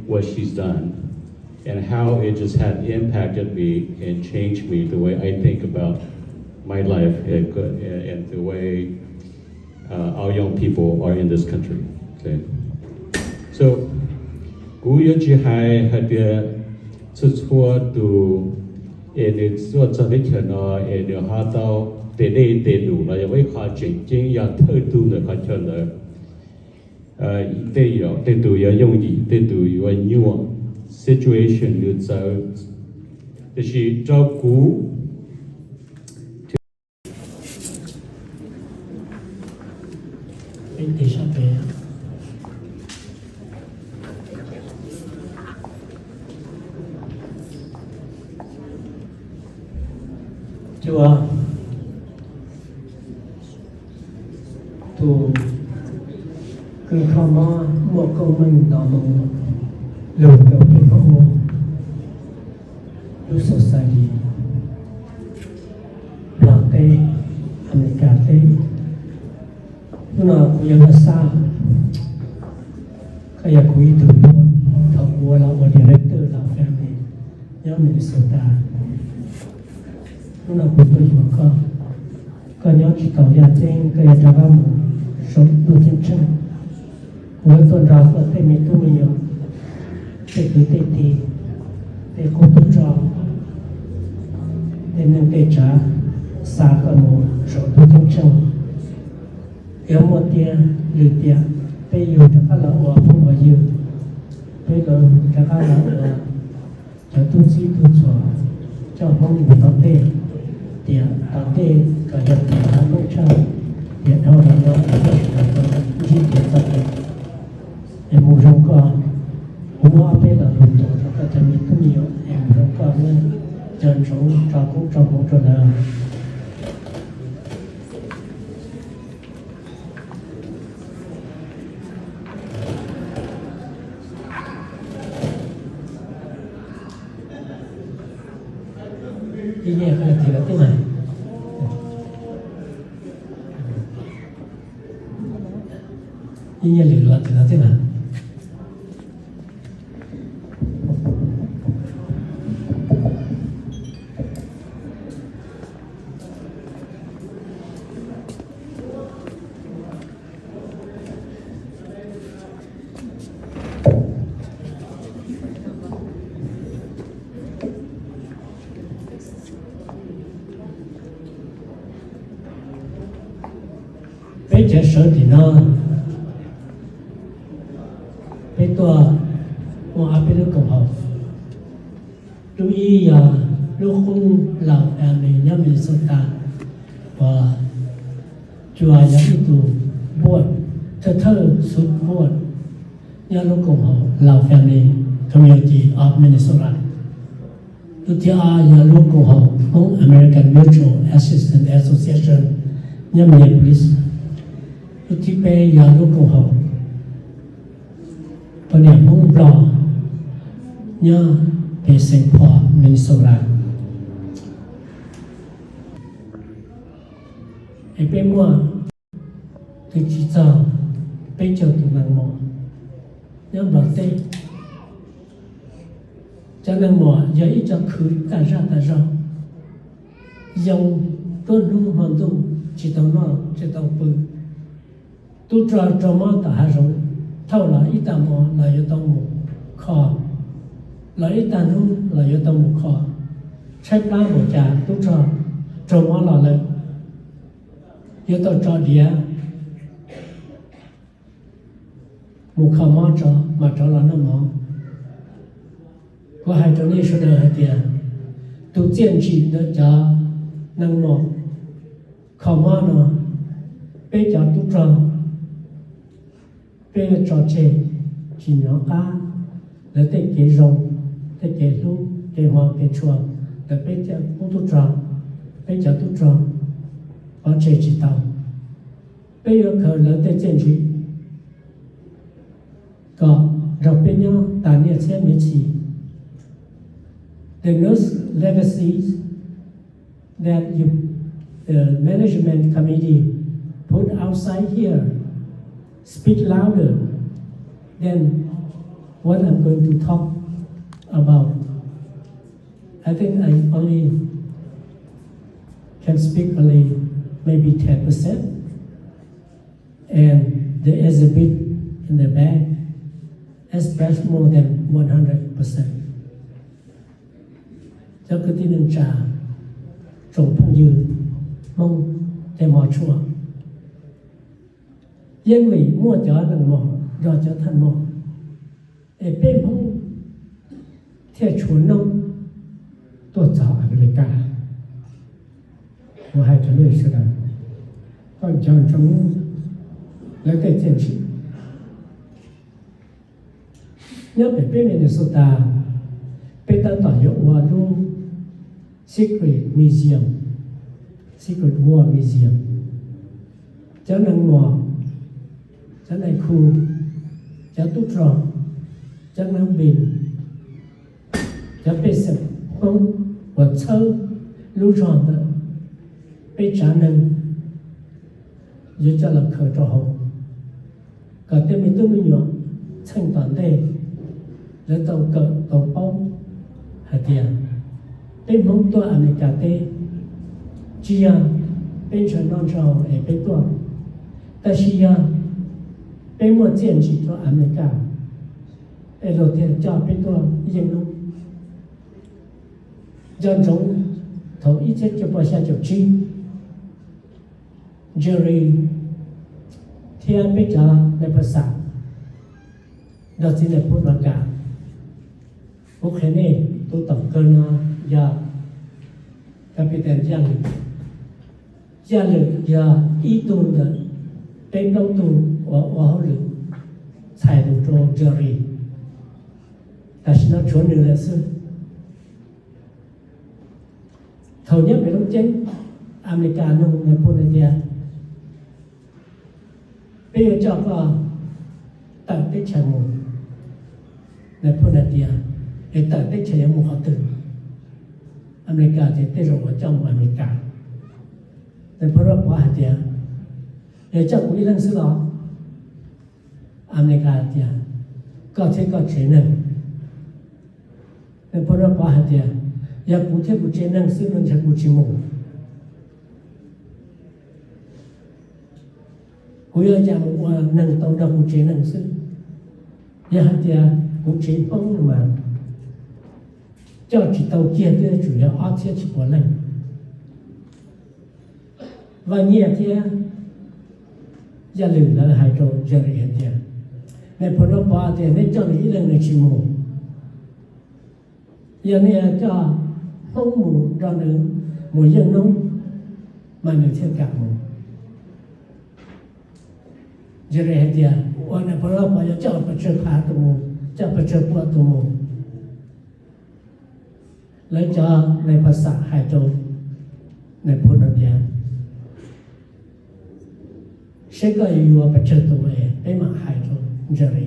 what she's done and how it just had impacted me and changed me the way I think about my life and, and the way uh, our young people are in this country. Okay. So, kuv yuav tsis hais hais tias txhua txhua tus es nws tuaj txog teb chaws no es nws ho tau tes dej tes lus los yog ib qho tseem ceeb yog thawj tug ntawm qhov chaw ntawd. Tej yog tej tus yuav yooj yim, tej tus yuav nyuaj, situation nws txawv. Tiam sis rau kuv Cua, tus kws kho mob muaj koob meej nto moo lug rau peb Hmoob lub society, Nplog teb, Amelikas teb. Hnub no kuv yuav luag xab, koj yog kuv ib tug tuaj thaum kuv ua los ua director los family nyob Minnesota. Hnub no kuv tuaj yuav koj, koj nyob tsis tau yaj ceeb, koj yuav rov qab mus saum ntuj ceeb tsheej. Kuv yuav tuaj nrog koj tej me tub me nyuam, tej kwv tej tij, tej qub tub rog, tej neej tej tsav xa koj mus saum ntuj ceeb tsheej. Yuav muaj tiag lwm tiam peb yug rov qab los ua phooj ua ywg, peb rov qab los ua cov tub txib tub txhua coj Hmoob mus tom ntej, tiam tom ntej kom yog tiam hav Hmoob tshaj, tiam dhau los no kom txoj sia tau ntsib kev txom nyem. Es mus zoo koj, kuv muab ob peb lo lus tuas rau koj cov me tub me nyuam es mus zoo koj thiab cov ntsoov tso koob tso hmoov rau lawv. Ib nyiaj koj thiaj los teb mas, ib nyiaj lwm los thiaj los teb mas. Peb cov sawv tim no, peb tuaj muaj ob peb lub koom haum. Lub ib yog lub qub Laus Family nyob Minnesota, uas Cua yog ib tug board, thawj thawj xub board nyob lub koom haum Laus Family Community of Minnesota. Lub thib ob yog lub koom haum Hmoob American Mutual Assistance Association nyob Minneapolis. Lub thib peb yog lub koom haum poj niam Hmoob Nplog nyob pem Saint Paul, Minnesota. Es peb muaj twb tsis txog peb caug tus neeg mos nyob Nplog teb. Cov neeg mos yog ib co khwv tag zaj tag zog, yoo tuab hnub hmo ntuj tsis tau noj tsis tau pw. Tub rog raug mob tom hav zoov, thauj los ib tag hmo los yuav tau mus kho, los ib tag hnub los yuav tau mus kho. Tshaib plab npaum cas tub rog raug mob los lawm, yuav tau tso diav mus kho mob tso mas rov los noj mov. Kuv hais rau nej sawv daws hais tias tus txiaj ntsim ntawm cov neeg mos kho mob no, peb cov tub rog, peb yuav tso tseg tsis hnov qab lawv tej kev zoo, tej kev hlub, kev hmov kev tshua ntawm peb cov tub rog, peb cov tub rog pov tseg tsis tau. Peb yuav khaws lawv tej txiaj ntsim kom nrog peb nyob tas niaj txhiab me txhis. The next legacy that you, the management committee put outside here, speak louder than what I'm going to talk about. I think I only can speak only maybe ten percent, and the exhibit in the back express more than one hundred percent. Cov kwv tij neej tsa, tsoom phooj ywg Hmoob tej hmov tshua, yeej vim muaj cov neeg mos nrog cov thaj mos es peb Hmoob thiaj tshuav noob tuaj txog Amelikas. Kuv hais rau nej sawv daws, koj nco ntsoov lawv tej txiaj ntsig. Nyob pem peb Minnesota, peb tab tom yuav ua lub Secret Museum, Secret War Museum. Cov neeg mos, cov nai khu, cov tub rog, cov neeg npis, cov pej xeem Hmoob uas txhawb lub zog ntawm peb tsav neeg yuav coj los khaws rau hauv, kom tej me tub me nyuam txheej tom ntej lawv tau kawm tau paub hais tias peb Hmoob tuaj Amelikas teb tsis yog peb ntshaw noj ntshaw haus es peb tuaj, tab sis yog peb muaj txiaj ntsig rau Amelikas es luag thiaj coj peb tuaj yeej noob. Nco ntsoov thaum ib txhiab cuaj pua xya caum tsib, Jerry thiab peb cov nais phas xas nrog txiv nais phoo Nplog kam. Kuv qhia nej tus tom kawg no yog Captain Yaj Lwm. Yaj Lwm yog ib tug ntawm peb plaub tug uas ua hauj lwm txhais tus rau Jerry. Tam sim no tshuav nws lawm xwb. Thaum nyob pem Looj Ceeb, Amelikas nug nais phoo hais tias, peb yuav coj koj tawm teb chaws mus. Nais phoo hais tias, es tawm teb chaws yuav mus qhov twg? Amelikas tias, tej zaum uas coj mus Amelikas. Nais phoo Vaj Pov hais tias, yog coj kuv ib leeg xwb los? Amelikas tias, koj thiab koj tsev neeg. Nais phoo Vaj Pov hais tias, yog kuv thiab kuv tsev neeg xwb no ntshe kuv tsis mus. Kuv yuav cas mus ua neeg tau nrog kuv tsev neeg xwb? Yog hais tias kuv tsev Hmoob no mas coj tsis tau kiag twb yuav tsum yog ob txhiab tsib puas leej. Vaj Nyiaj thiab Yaj Lwm lawv hais rau Jerry hais tias, nais phoo Vaj Pov tias neb coj nws ib leeg nws tsis mus. Yog nej coj Hmoob mus nrog nws mus yeej noob mas nws thiaj kam mus. Jerry hais tias, ua nais phoo Vaj Pov yuav coj pes tsawg phav tus mus, coj pes tsawg puas tus mus? Lawv cov nais phas xas hais rau nais phoo hais tias, seb koj yuav yuav pes tsawg tus es peb mam hais rau Jerry.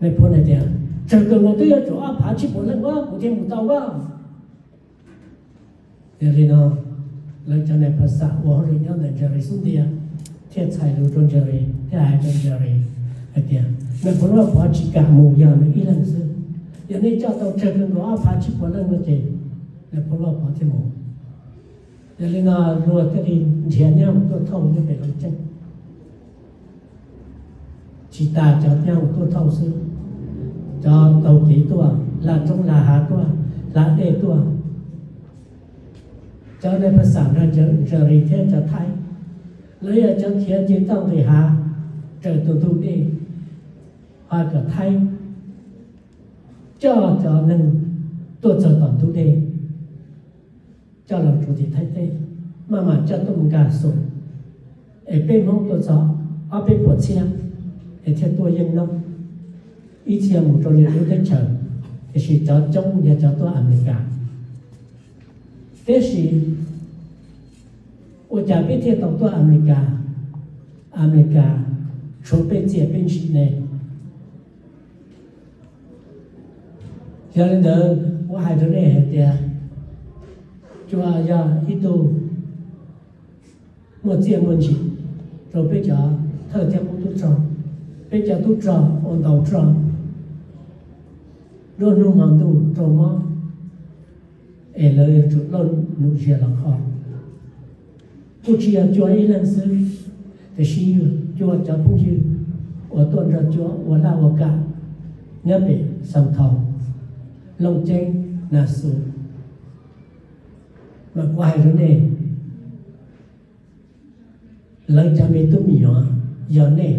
Nais phoo hais tias, tsawg kawg nkaus twb yuav tsum ob phav tsib puas leej os kuv thiaj mus tau os. Yog li no, lawv cov nais phas xas ua hauj lwm nyob ntawm Jerry xub ntiag thiaj txhais lus rau Jerry thiab hais rau Jerry hais tias, nais phoo Vaj Pov tsis kam mus yog nws ib leeg xwb. Yog nej coj tau tsawg kawg nkaus ob phav tsib puas leej no ces nais phoo Vaj Pov thiaj mus. Yog li no luag thiaj li nrhiav nyab tuaj thauj nyob pem Looj Ceeb. Tsis tas cov nyab tuaj thauj xwb, cov taug kev tuaj, hla roob hla hav tuaj, hla dej tuaj. Cov nais phas xas nrog Jerry thiab cov Thaib, lawv yog cov khiav nce toj nqis hav raws tus ntug dej, ho cov Thaib coj cov neeg tuaj txog tom ntug dej, coj los rau tim Thaib teb, maj mam coj tuaj mus nkag xum, es peb Hmoob tuaj txog ob peb puas txhiab, es thiaj tuaj yeej noob, ib txhia mus rau lwm lub teb chaws, tiam sis cov coob yog cov tuaj Amelikas. Tiam sis ua cas peb thiaj tau tuaj Amelikas? Amelikas tshuav peb txiaj peb ntsig ne. Yog li ntawd, kuv hais rau nej hais tias, Cua yog ib tug muaj txiaj muaj ntsim rau peb cov thawj thiab qub tub rog. Peb cov tub rog ua ntaus rog nruab hnub hmo ntuj raug mob, es lawv yuav tsum lauj num zias los kho. Kuj tsis yog Cua ib leeg xwb, tiam sis Cua cov phooj ywg uas tuaj nrog Cua ua laj ua kam nyob pem Xab Thau, Looj Ceeb, Nas Xus, mas kuv hais rau nej, lawv cov me tub me nyuam yog nej,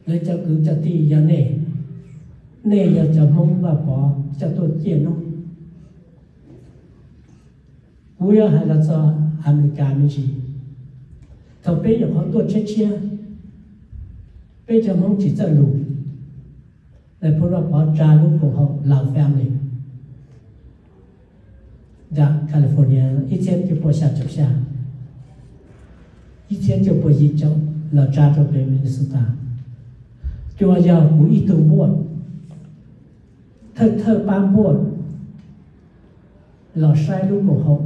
lawv cov kwv cov tij yog nej, nej yog cov Hmoob Vaj Pov coj tuaj ciaj noob. Kuv yuav hais los txog Amelikas me ntsis. Thaum peb nyuam qhuav tuaj tshiab tshiab, peb cov Hmoob tsis txawj lus, nais phoo Vaj Pov tsa lub koom haum Lao Family nram California ib txhiab cuaj pua xya caum xya, ib txhiab cuaj pua yim caum los tsa rau pem Minnesota. Cua yog kuv ib tug npuaj, thawj thawj pab npuaj los saib lub koom haum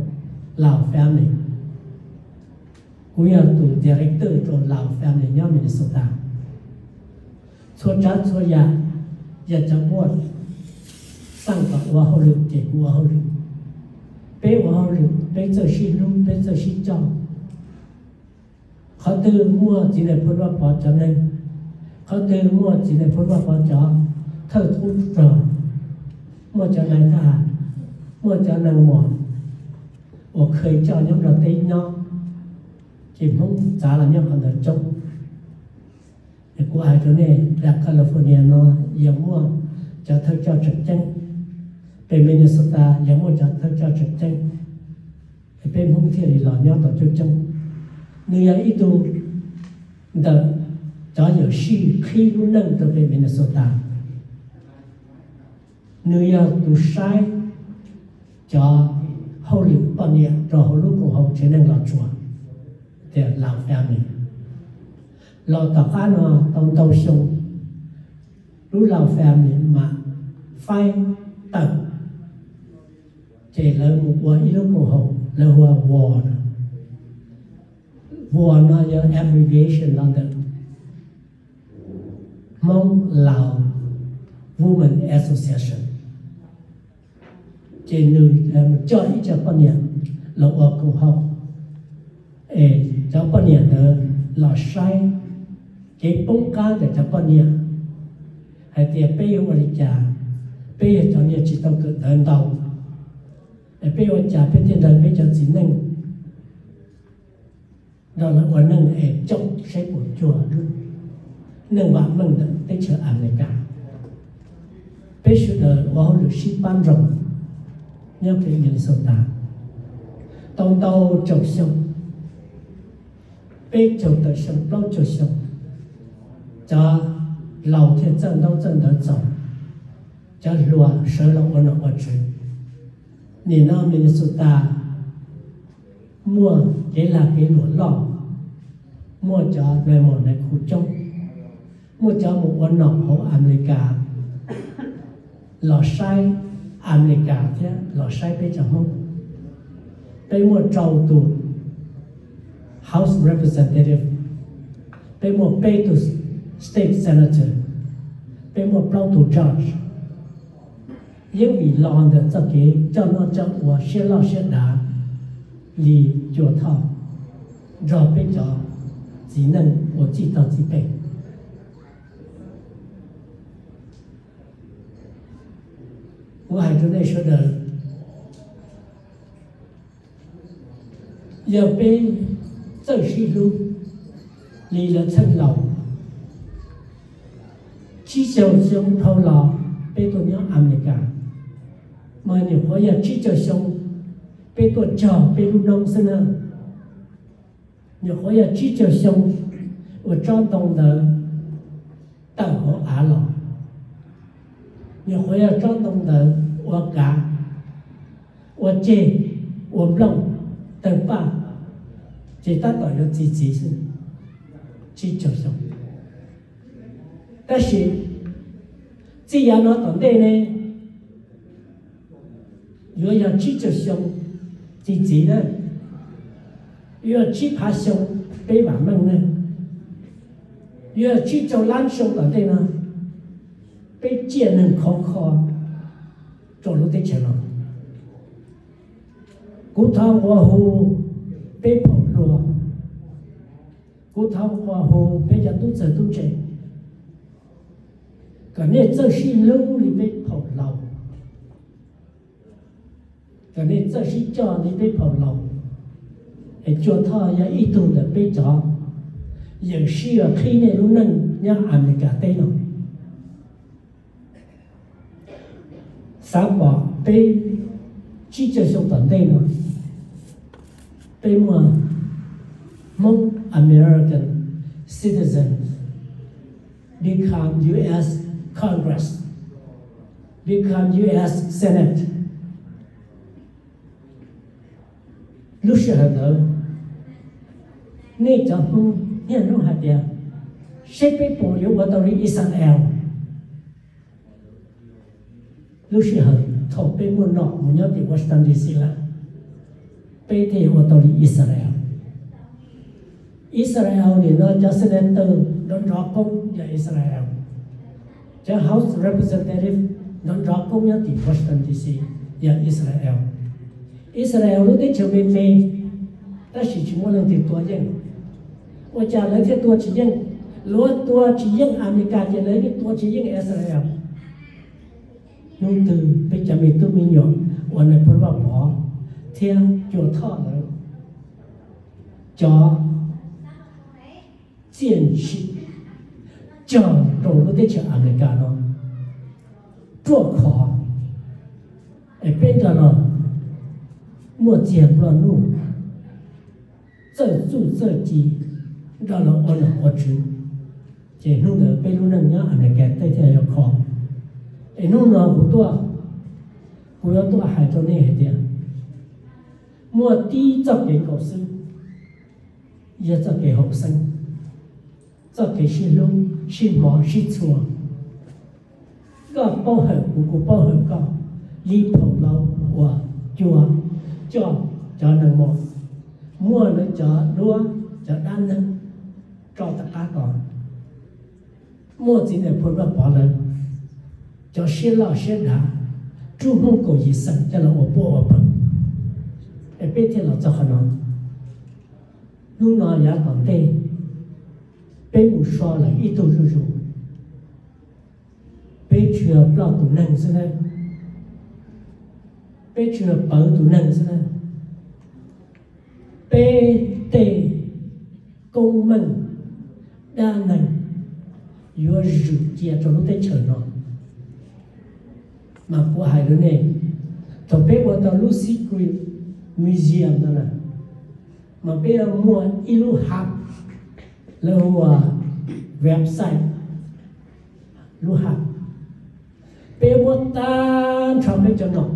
Lao Family. Kuv yog tus director rau Lao Family nyob Minnesota. Txhua tsav txhua yam yog cov npuaj xaj kom ua hauj lwm ces kuv ua hauj lwm. Peb ua hauj lwm, peb txawj sib hlub, peb txawj sib coj. Qhov twg muaj txiv nais phoo Vaj Pov cov neeg, qhov twg muaj txiv nais phoo Vaj Pov cov thawj tub rog, muaj cov nais thab ham, muaj cov neeg muam uas kheev coj nyob nrog peb nyob, ces Hmoob txav los nyob qhov ntawd coob. Es kuv hais rau nej, nram California no yog muaj cov thawj coj tseem ceeb, pem Minnesota yog muaj cov thawj coj tseem ceeb, es peb Hmoob thiaj li los nyob tau coob coob. Nws yog ib tug ntawm cov yuam sij qhib lub neej rau pem Minnesota. Nws yog tus saib cov hauj lwm poj niam rau hauv lub koom haum tsev neeg Los Tsuas, tias Lao Family. Los tom qab no tau ntau xyoo, lub Lao Family mam faib tawm, ces lawv mus ua ib lub koom haum lawv hu ua VAW no. VAW no yog abbreviation los ntawm Hmoob Lao Women Association. Ces nws coj ib co poj niam los ua koom haum, es cov poj niam ntawd los saib kev poob qab ntawm cov poj niam, hais tias peb yuav ua li cas, peb yog cov niag tsis tau kawm ntawv ntau, es peb ua cas peb thiaj nrog peb cov txiv neej nrog lawv ua neej es coj saib puas cuag lub neej vam meej ntawm teb chaws Amelikas. Peb sawv daws ua hauj lwm sib pab nroos nyob pem Minnesota tau ntau caum xyoo, peb caug tawm xyoo, plaub caug xyoo, cov laus thiaj txawj ntaub txawj ntawv txaus, cov hluas sawv los ua nom ua tswv. Nim no Minnesota muaj kev lag kev luam loj, muaj cov nais maum nais khu coob, muaj cov mus ua nom hauv Amelikas los saib Amelikas thiab los saib peb cov Hmoob. Peb muaj rau tus House Representative, peb muaj peb tus State Senator, peb muaj plaub tus judge. Yeej vim los ntawm txoj kev coj noj coj ua siab loj siab dav li Cua Thoj nrog peb cov txiv neej ua txij tog txij pej. Kuv hais rau nej sawv daws, yog peb txawj sib hlub li lawv txheej laus, tsib caug xyoo dhau los peb tuaj nyob Amelikas, mas nyuam qhuav yog tsib caug xyoo peb tuaj cog peb lub noob xwb na. Nyuam qhuav yog tsib caug xyoo uas tsob ntoo ntawd tawm hauv av los. Nyuam qhuav yog tsob ntoo ntawd ua kav, ua ceg, ua nplooj, tawg paj, ces tab tom yuav txi txiv xwb, tsib caug xyoo. Tab sis txij yav no tom ntej ne, yuav yog tsib caug xyoo Txiv na, yuav tsib phav xyoo peb vam meej na, yuav tsib caug lab xyoo tom ntej no peb ciaj neeg khov kho rau lub teb chaws no. Kuv thov nqua hu peb phaum hluas, kuv thov nqua hu peb cov tub txawg tub ntse, kom nej txawj sib hlub li peb phaum laus, kom nej txawj sib coj li peb phaum laus. Es Cua Thoj yog ib tug ntawm peb cov yawm sij uas qhib nej lub neej nyob Amelikas teb no. Xav pom peb tsib caug xyoo tom ntej no peb muaj Hmoob American citizens become U S Congress, become U S Senate. Lub sij hawm ntawd nej cov Hmoob niaj hnub hais tias seb peb puas yuav ua tau li Israel. Lub sij hawm thaum peb muaj nom mus nyob tim Washington D C lawm, peb thiaj yuav ua tau li Israel. Israel nim no cov senator nrov nrov koob yog Israel, cov House Representative nrov nrov koob nyob tim Washington D C yog Israel. Israel lub teb chaws me me, tab sis tsis muaj leej twg tua yeej. Ua cas lawv thiaj tua tsis yeej? Luag tua tsis yeej Amelikas ces lawv yeej tua tsis yeej Israel. Hnub twg peb cov me tub me nyuam uas nais phoo Vaj Pov thiab Cua Thoj lawv cov txiaj ntsim cog rau lub teb chaws Amelikas no ruaj khov, es peb nrog los muaj txiag nplua nuj, txawj txuj txawj ci, nrog los ua nom ua tswv, ces hnub ntawd peb lub neej nyob Amelikas teb thiaj yuav khov. Es hnub no kuv tuaj, kuv yuav tuaj hais rau nej hais tias muaj tib txoj kev nkaus xwb, yog txoj kev haum xeeb, txoj kev sib hlub sib hmov sib txhua. Koj paub hawm kuv, kuv paub hawm koj, li phaum laus uas Cua coj cov neeg mos, muaj lawv cov duab cov dab neeg rau tom qab ko, muaj txiv nais phoo Vaj Pov lawv cov siab loj siab dav rub Hmoob kaum yim xeem coj los ua puab ua pawg, es peb thiaj los txog qhov no. Hnub no yav tom ntej peb mus so lawm ib tug zuj zus, peb tsis yog ploj tus neeg xwb na, peb tsis yog pawv tus neeg xwb na, peb tej koob meej dab neeg yuav zwm cia rau lub teb chaws no. Mas kuv hais rau nej, thaum peb ua tau lub Secret Museum no na, mas peb yuav muaj ib lub hub, lawv hu ua website, lub hub. Peb muab tag nrho peb cov nom,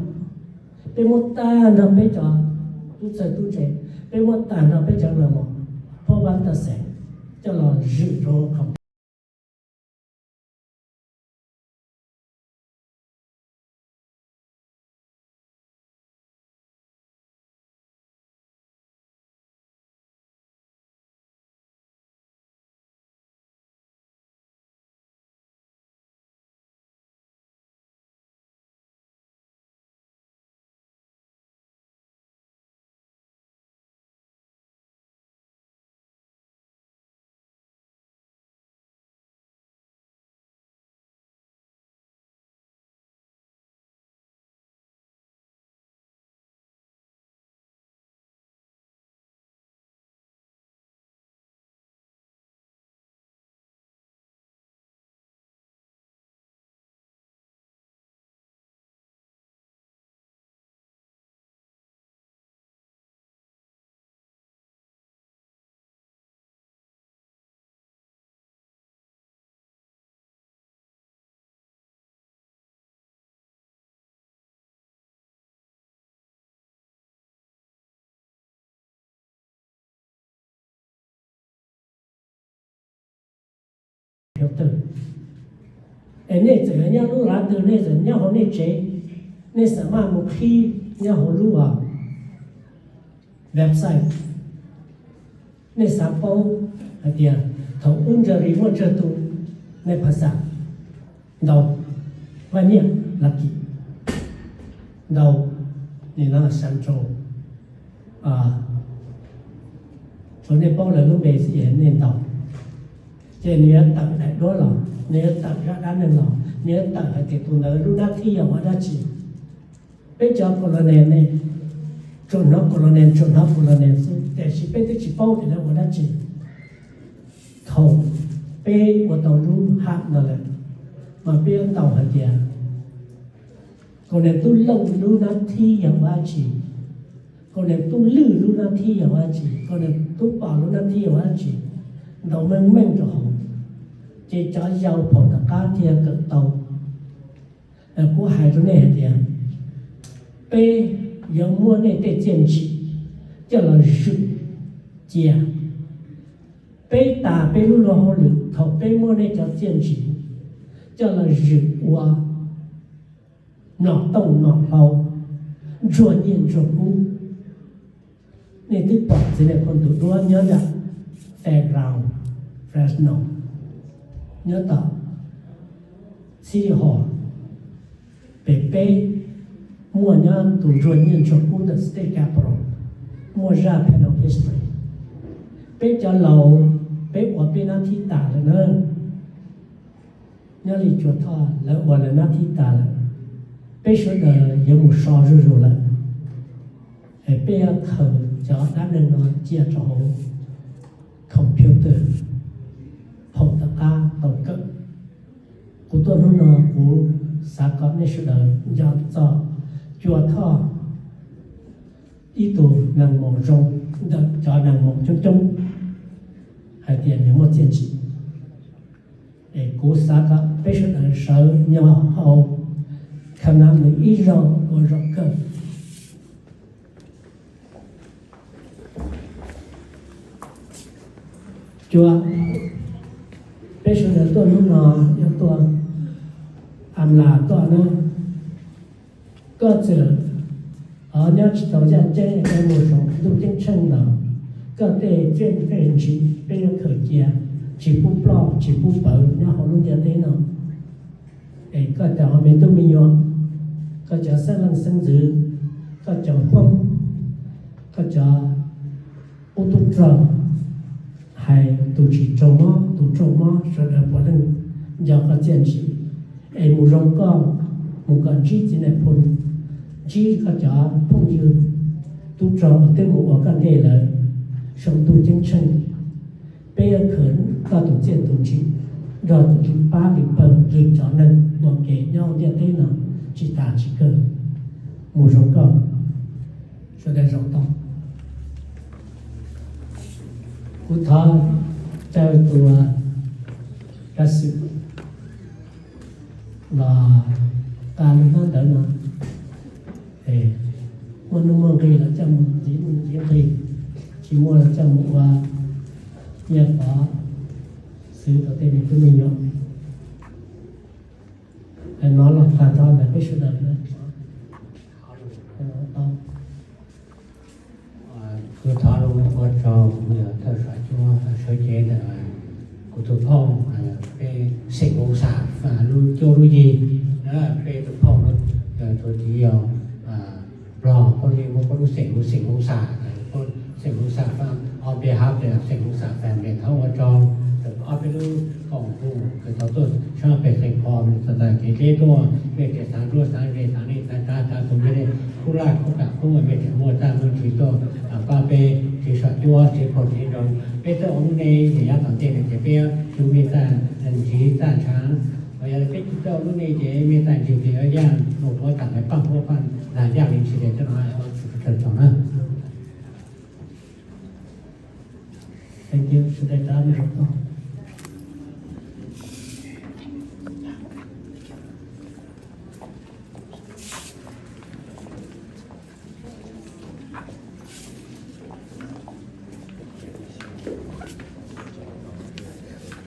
peb muab tag nrho peb cov tub txawg tub ntse, peb muab tag nrho peb cov neeg mos, phab vab taj xeem coj los zwm rau qhov Es nej txawm nyob lub lav twg, nej txawm nyob hauv nej tsev, nej xam maj mus qhib nyob hauv lub, website. Nej xav paub hais tias thaum ub Ntsawg Ris muaj tsawg tus, nej pha xav ntaus vaj nyiaj la kis, ntaus nim no Central, tsuav nej paub lawv lub npe xwb es nej ntaus. Ces nws yuav tawm daim duab los, nws yuav tawm zaj dab neeg los, nws yuav tawm hais tias tus ntawd lub nab thib yog ua dab tsi. Peb cov colonel ne, tsuas hnov colonel, tsuas hnov colonel xwb, tiam sis peb twb tsis paub tias lawv ua dab tsi. Thaum peb ua tau lub hab no lawm, mas peb yuav ntaus hais tias colonel Tub Looj lub nab thib yog ua dab tsi, colonel Tub Lwj lub nab thib yog ua dab tsi, colonel Tub Pom lub nab thib yog ua dab tsi, ntaus meej meej rau hauv, ces cov yau phaum tom qab thiaj kawm tau. Kuv hais rau nej hais tias, peb yuav muab nej tej txiaj ntsig coj los zwm cia. Peb tas peb lub luag hauj lwm thaum peb muab nej cov txiaj ntsig coj los zwm ua mlom tooj mlom hlau, ntsuag nyiaj ntsuag kub. Nej twb pom txiv nais phoo tus duab nyob nram Fairground, Fresno, nyob tom City Hall, pem peb muaj nyob tus ntsuag nyiaj ntsuag kub ntawm State Capitol, muaj zaj panel history. Peb cov laus, peb ua peb nab thib tas lawm na. Nyob li Cua Thoj lawv ua lawv nab thib tas lawm, peb sawv daws yuav mus so zuj zus lawm. Es peb yuav khaws cov dab neeg no cia rau hauv computer phaum tom qab tau kawm. Kuv tuaj hnub no kuv xav kom nej sawv daws nco txog Cua Thoj ib tug neeg maum zoo ntawm cov neeg maum coob coob hais tias nws muaj txiaj ntsig. Es kuv xav kom peb sawv daws sawv nyo hau kham nam nws ib zaug ua zaum kawg. Cua, peb sawv daws tuaj hnub no yuav tuaj a mlas tuaj na. Koj txawm nyob tsis tau yaj ceeb, koj mus saum ntuj ceeb tsheej los, koj tej txiaj tej ntsig peb yuav khaws cia, tsis pub ploj tsis pub pawv nyob hauv lub ntiaj teb no. Es koj cov me tub me nyuam, koj cov xeeb leej xeeb ntxwv, koj cov phooj, koj cov qub tub rog, hais tus tsis raug mob tus raug mob sawv daws puav leej nco koj txiaj ntsig. Es mus zoo koj, mus kom ntsib txiv nais phoo, ntsib koj cov phooj ywg tub rog uas twb mus ua koj ntej lawm saum ntuj ceeb tsheej. Peb yuav khaws koj tus txiaj tus ntsig nrog tus li pab li pawg li cov neeg ua ke nyob hauv ntiaj teb no tsis tas tsis kawg. Mus zoo koj, sawv daws zoo tau. Kuv thov caw tus kav xwm los tas lub hnab ntawv no. Muaj nuj muaj nqis los coj mus ntxiv nuj ntxiv nqis, tsis muaj los coj mus ua nyiaj pov xwv rau tej me tub me nyuam. Nov los tag nrho ntawm peb sawv daws. Kuv thov ua tsaug kuv thawj Suav Cuab sawv cev ntawm kuv tus phauj, peb xeem Hmoob Xas lub cuab lub yig, peb tus phauj no, tus txiv yog Nplog, phooj ywg muab peb lub xeem hu xeem Hmoob Xas, xeem Hmoob Xas, on behalf of xeem Hmoob Xas family thov ua tsaug rau ob peb lub koom hu kws tau tuaj sab pem Saint Paul, txog kev deb tuaj, mej tseem xaav nruab xaav ze xaav neej xaav tsav xaav tuag, mej le khub laj khub kam khub mej tseem muaj txaj muaj ntsis tuaj pab peb txiv Suav Cuab txiv phaum txiv nraug. Peb twb ua lub neej ces yav tom ntej no ces peb yuav mej txaj ntsig txaj ntshav, yog peb tsis tau ua lub neej ces mej txaj ntsig ces yuav yaj mus puav tam lawv paaj huab paaj lag yaj li ntsis ces txhob txhob na. Thank you, sawv daws rov mej zoo tau.